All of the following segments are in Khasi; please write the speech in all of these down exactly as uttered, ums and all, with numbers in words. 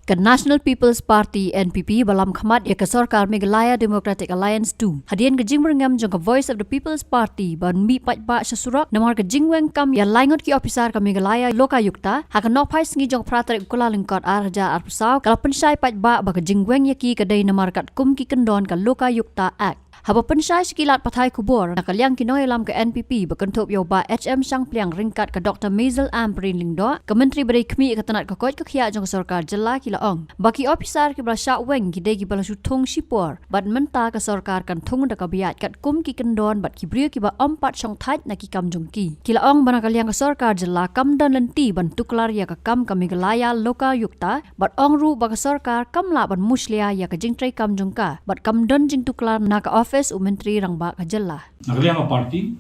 Ka National People's Party, N P P, ba lam khmat ïa ka sorkar Meghalaya Democratic Alliance two, hadien ka jingbyrngem jong ka Voice of the People's Party ban mih paidbah sha surok namar ka jingweng kam ïa laingut ki ophisar ka Meghalaya Lokayukta ha ka nohphai sngi jong phra tarik u Kyllalyngkot ar hajar arphew saw, ka la pynshai paidbah ba ka jingweng ïa ki ka dei namar katkum ki kyndon ka Lokayukta Act. Haba pynshai sha ki lad pathai khubor na ka liang ki nongïalam ka N P P ba kynthup ïa u Bah H M Shangpliang ryngkat ka Doctor Maisel Ampareen Lyngdoh, ka Myntri ba dei khmih ïa ka tnat ka koit ka khiah jong ka sorkar jylla, ki la ong ba ki ophisar kiba la shah weng ki dei kiba la shu thung shipor, bad mynta ka sorkar kan thung da kaba ïaid katkum ki kyndon bad ki briew kiba ym pat shongthait na ki kam jong ki. Ki la ong ba na ka liang ka sorkar jylla kam don lynti ban tuklar ïa ka kam ka Meghalaya Lokayukta, bad ong ruh ba ka sorkar kam lah ban mushlia ïa ka jingtrei kam jong ka, bad kam don jingtuklar na ka office u Myntri Rangbah ka jylla. Na ka liang ka party,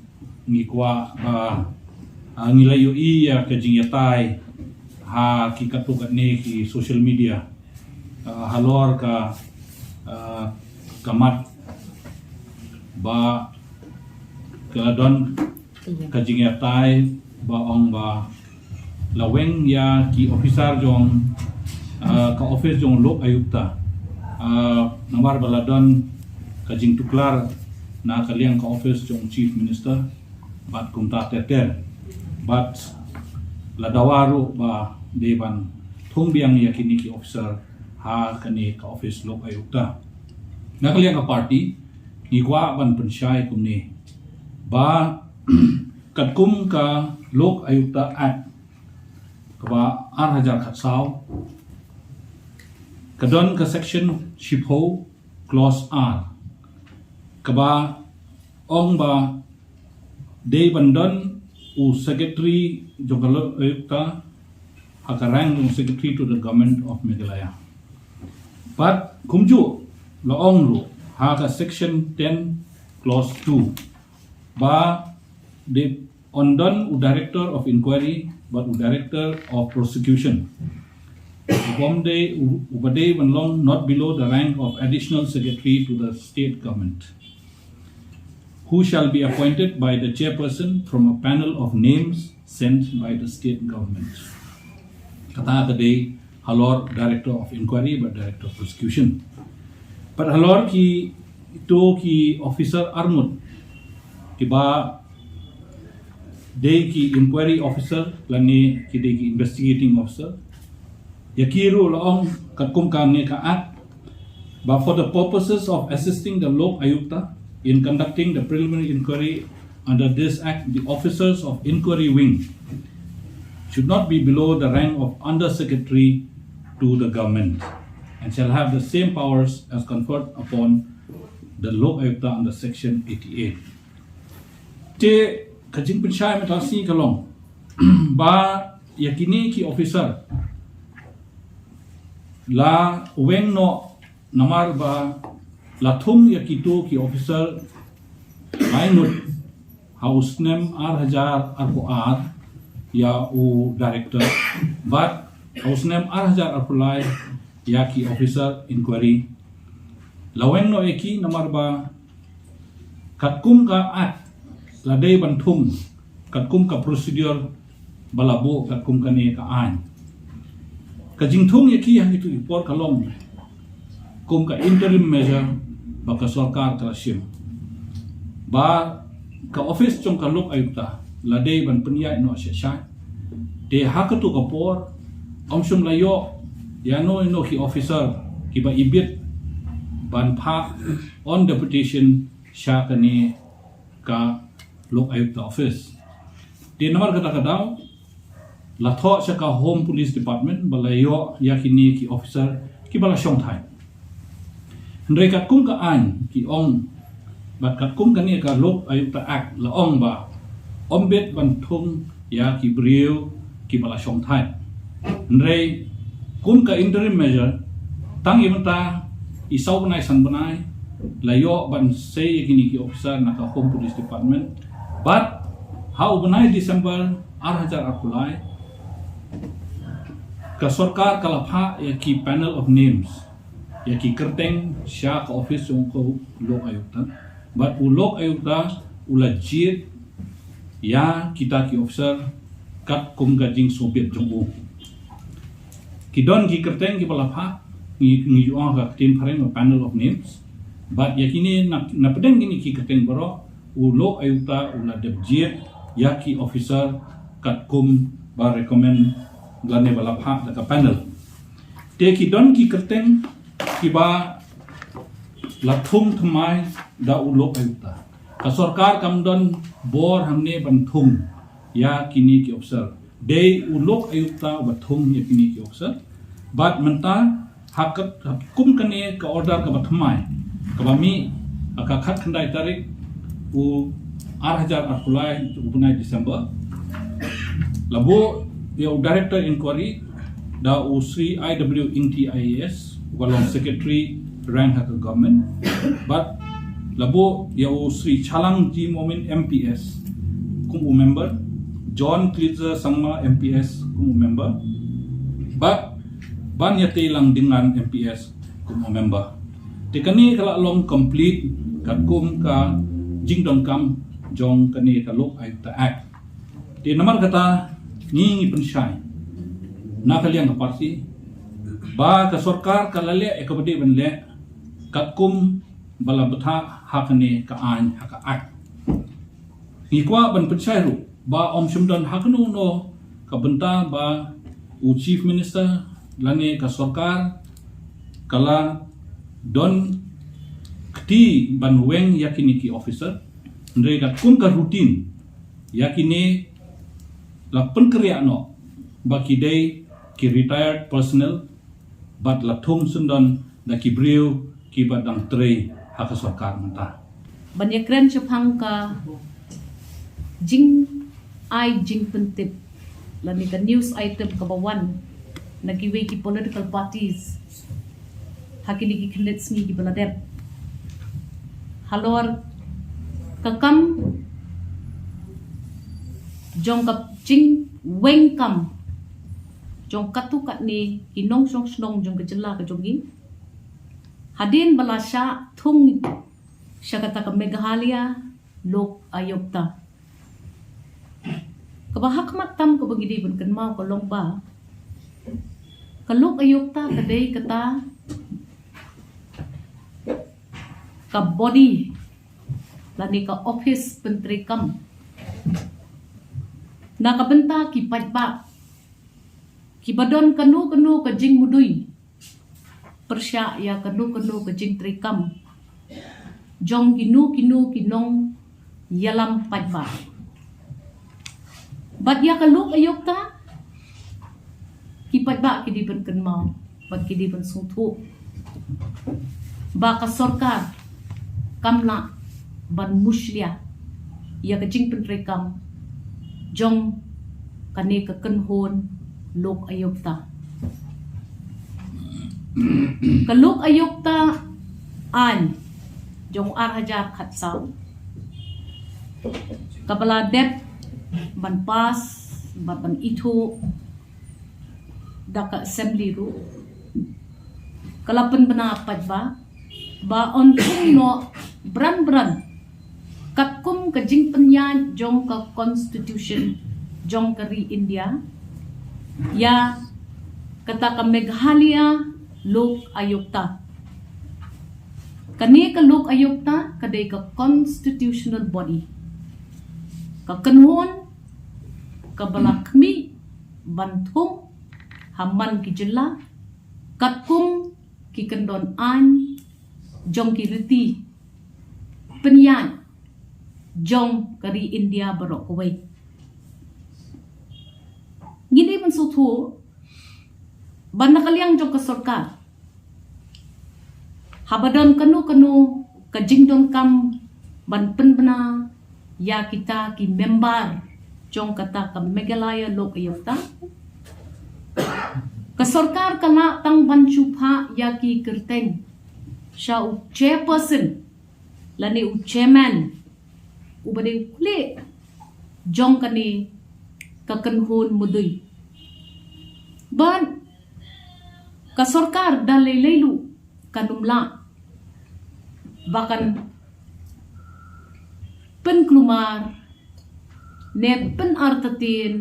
ngi kwah ba, ah, ngi la ïohi ïa ka jingïatai ha ki katto katne ki social media, ah, halor ka, ah, ka mat ba ka la don ka jingïatai ba ong ba la weng ïa ki ophisar jong, ah, ka office jong Lokayukta. Ah, namar ba la don ka jingtuklar na ka liang ka office jong Chief Minister bad kumta ter ter. Bad la dawa ruh ba dei ban thung biang ïa kine ki ophisar ha kane ka office Lokayukta. Na ka liang ka party, ngi kwah ban pynshai kumne ba katkum ka Lokayukta Act kaba ar hajar khatsaw, ka don ka section shiphew clause ar, kaba ong ba dei ban don u secretary jong ka Lokayukta ha ka rank jong secretary to the government of Meghalaya. Bad kumjuh la ong ruh ha ka section ten clause two ba dei yn don u director of inquiry bad u director of prosecution, uba dei, uba dei ban long not below the rank of additional secretary to the state government, who shall be appointed by the chairperson from a panel of names sent by the state government. Kata ka dei halor director of inquiry bad director of prosecution. Bad halor kito ki officer arngut kiba dei ki inquiry officer lane ki dei ki investigating officer, ïa ki ruh la ong katkum kane ka Act ba for the purposes of assisting the Lokayukta in conducting the preliminary inquiry under this Act, the officers of inquiry wing should not be below the rank of under secretary to the government and shall have the same powers as conferred upon the Lokayukta under section eighty-eight. Te ka jingpynshai mynta ka sngi ka long ba ïa kine ki officer la weng noh namar ba la thung ïa kito ki officer laingut ha u snem ar hajar arphew ar ïa u director, bad ha u snem ar hajar arphew lai ïa ki officer inquiry. La weng noh ïa ki namar ba katkum ka Act la dei ban thung katkum ka procedure ba la buh katkum kane ka aiñ. Ka jingthung ïa ki ha kito ki por ka long kum ka interim measure ba ka sorkar ka la shim ba ka office jong ka Lokayukta la dei ban pynïaid noh sha sha. Te ha kato ka por ym shym la ïoh ïa no ïa no ki officer kiba ibit ban phah on deputation sha kane ka Lokayukta office. Te namar kata ka daw la thoh sha ka Home Police Department ba la ïoh ïa kine ki officer kiba la shongthait. Hynrei katkum ka aiñ ki ong bad katkum kane ka Lokayukta Act la ong ba ym bit ban thung ïa ki briew kiba la shongthait. Hynrei kum ka interim measure, tang ïa mynta i saw bnai san bnai la ïoh ban sei ïa kine ki officer na ka Home Police Department. Bad ha u bnai December ar hajar arphew lai ka sorkar ka la phah ïa ki panel of names, ïa ki kyrteng sha ka office jong ka Lokayukta. Bad u Lokayukta u la jied ïa kita ki officer katkum ka jingsngewbit jong u. Ki don ki kyrteng kiba la phah, ngi, ngi ju ong ha ka ktien phareng ba panel of names. Bad ïa kine na, na pdeng kine ki kyrteng baroh, u lok ayukta u la dep jied ïa ki officer katkum ba recommend lane ba la phah da ka panel. Te ki don ki kyrteng kiba la thung thymmai da u lok ayukta. Ka sorkar kam don bor hangne ban thung ïa kine ki officer. Dei u lok ayukta uba thung ïa kine ki officer. Bad mynta ha ka, ha kum kane ka order kaba thymmai, kaba mih ha ka khatkhyndai tarik u ar hajar arphew lai u bnai December, la buh ïa u director inquiry da u Sri I W Ingti I A S, uba long secretary rank ha ka government. Bad la buh ïa u Sri Chalang G Momin M P S kum u member, John Klitzer Sangma M P S kum u member, bad Banïateilang Dinglan M P S kum u member. Te kane ka la long complete katkum ka jingdonkam jong kane ka Lok Ayukta Act. Te namar kata ngi ngi pynshai na ka liang ka party ba ka sorkar ka la leh ïa kaba dei ban leh katkum ba la bthah ha kane ka aiñ, ha ka Act. Ngi kwah ban pynshai ruh ba ym shym don ha kano kano ka bynta ba u Chief Minister lane ka sorkar ka la don kti ban weng ïa kine ki officer. Hynrei katkum ka routine ïa kine la pynkynriah noh ba ki dei ki retired personnel bad la thung syndon da ki briew kiba dang trei ha ka sorkar mynta. Ban ïakren shaphang ka jingai jingpyntip lane ka news item kaba wan na kiwei ki political parties ha kine ki khyndiat sngi kiba la dep. Halor ka kam jong ka jingweng kam jong katto katne ki nongshong shnong jong ka jylla ka jong ngi. Hadien ba la shah thung sha kata ka Meghalaya Lok Ayukta. Kaba hakhmat tam kaba ngi dei ban kynmaw ka long ba ka Lok Ayukta ka dei kata ka body lane ka office pyntreikam na ka bynta ki paidbah kiba don kano kano ka jingmudui pyrshah ïa kano kano ka jingtreikam jong kino kino ki nongïalam paidbah. Bad ïa ka Lok Ayukta ki paidbah ki dei ban kynmaw bad ki dei ban sngewthuh ba ka sorkar kam lah ban mushlia ïa ka jingpyntreikam jong kane ka kynhun Lok Ayukta. Ka Lok Ayukta aiñ jong ar hajar khatsaw kaba la dep ban pass bad ban ithuh da ka assembly ruh ka la pynbna paidbah ba yn thung noh bran bran katkum ka jingpynïaid jong ka constitution jong ka ri India ïa kata ka Meghalaya Lok Ayukta. Kane ka Lok Ayukta ka dei ka constitutional body, ka kynhun kaba la khmih ban thung ha man ki jylla katkum ki kyndon aiñ jong ki riti pynïaid jong ka ri India baroh kawei. Ngi dei ban sngewthuh ba na ka liang jong ka sorkar haba don kano kano ka jingdonkam ban pynbna ïa kita ki member jong kata ka Meghalaya Lok Ayukta, ka sorkar ka lah tang ban shu phah ïa ki kyrteng sha u chairperson lane u chairman uba dei u khlieh jong kane ka kynhun mudui. Bad ka sorkar da lei lei ruh kan ym lah ba kan pynkulmar ne pynartatien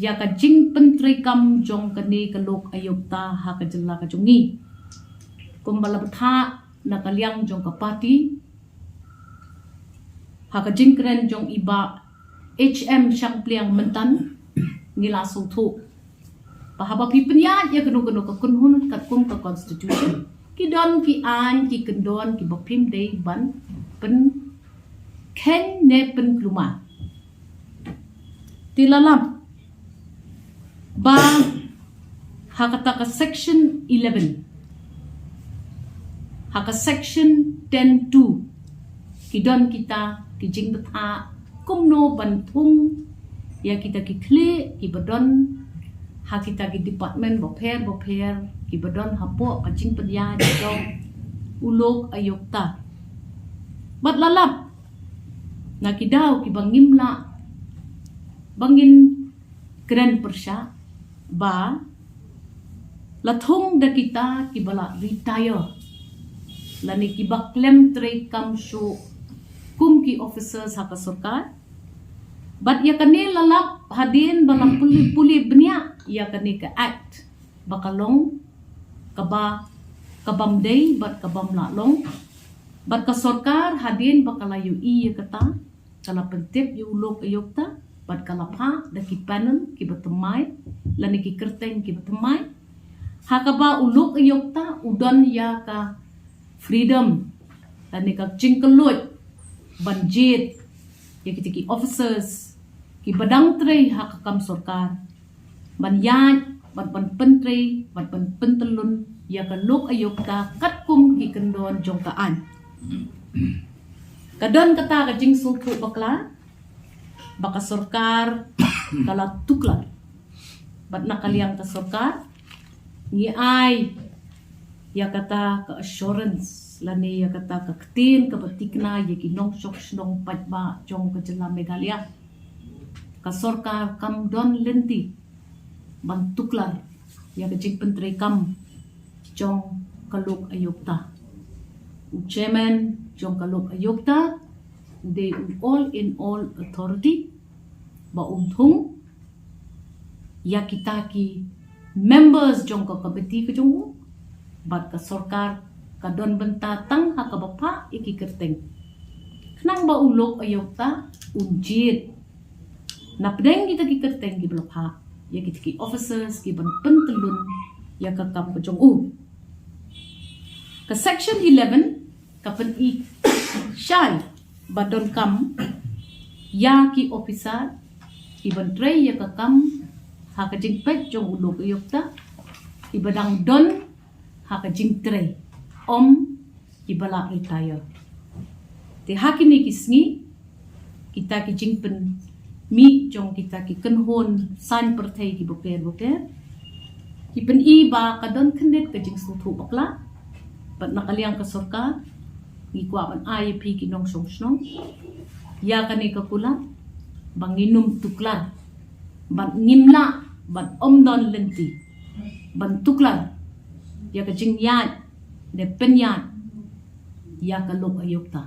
ïa ka jingpyntreikam jong kane ka lok ayokta ha ka jylla ka jong ngi. Kumba la bthah na ka liang jong ka party, ha ka jingkren jong i Bah H M Shangpliang mynta, ngi la sngewthuh ba haba phi pynïaid ïa kano kano ka kynhun katkum ka constitution, ki don ki aiñ, ki kyndon kiba phim dei ban pynkheiñ ne pynkulmar. Te la lap ba ha kata ka section eleven, ha ka section ten two, ki don kita ki jingbthah kumno ban thung ïa kita ki khlieh kiba don ha kita ki department bapher bapher kiba don hapoh ka jingpynïaid jong u lok ayokta. Bad la lap na ki daw kiba ngim lah ba ngin kren pyrshah ba la thung da kita kiba la retire lane kiba khlem treikam shuh kum ki officers ha ka sorkar. Bad ïa kane la lap hadien ba la pule pule bniah ïa kane ka act ba ka long kaba, kabym dei bad kabym lah long. Bad ka sorkar hadien ba ka la ïohi ïa kata, ka la pyntip ïa u lok ayokta bad ka la phah da ki panel kiba thymmai lane ki kyrteng kiba thymmai, ha kaba u lok ayokta u don ïa ka freedom lane ka jingkylluid ban jied ïa kita ki officers kiba dang trei ha ka kam sorkar ban ïaid bad ban pyntrei bad ban pyntyllun ïa ka lok ayokta katkum ki kyndon jong ka aiñ. Ka don kata ka jingsngewthuh bakla ba ka sorkar ka la tuklar. Bad na ka liang ka sorkar ngi ai ïa kata ka assurance lane ïa kata ka ktien kaba thikna ïa ki nongshong shnong paidbah jong ka jylla Meghalaya. Ka sorkar kam don lynti ban tuklar ïa ka jingpyntreikam jong ka lok ayokta. U chairman jong ka lok ayokta u dei u all in all authority ba um thung ïa kita ki members jong ka committee ka jong u. Bad ka sorkar ka don bynta tang ha kaba phah ïa ki kyrteng khnang ba u lok ayokta un jied na pdeng kita ki kyrteng kiba la phah ïa kita ki officers kiban pyntyllun ïa ka kam ka jong u. Ka section eleven ka pyni shai ba donkam ïa ki officer kiban trei ïa ka kam ha ka jingpeit jong u lok ayokta kiba dang don ha ka jingtrei, ym kiba la retire. Te ha kine ki sngi kita ki jingpynmih jong kita ki kynhun saiñ pyrthei kiba pher ba pher ki pyni ba ka don khyndiat ka jingsngewthuh bakla. Bad na ka liang ka sorkar ngi kwah ban ai ïa phi ki nongshong shnong ïa kane ka kular ba ngin ym tuklar bad ngim lah bad ym don lynti ban tuklar ïa ka jingïaid ne pynïaid ïa ka lok ayokta.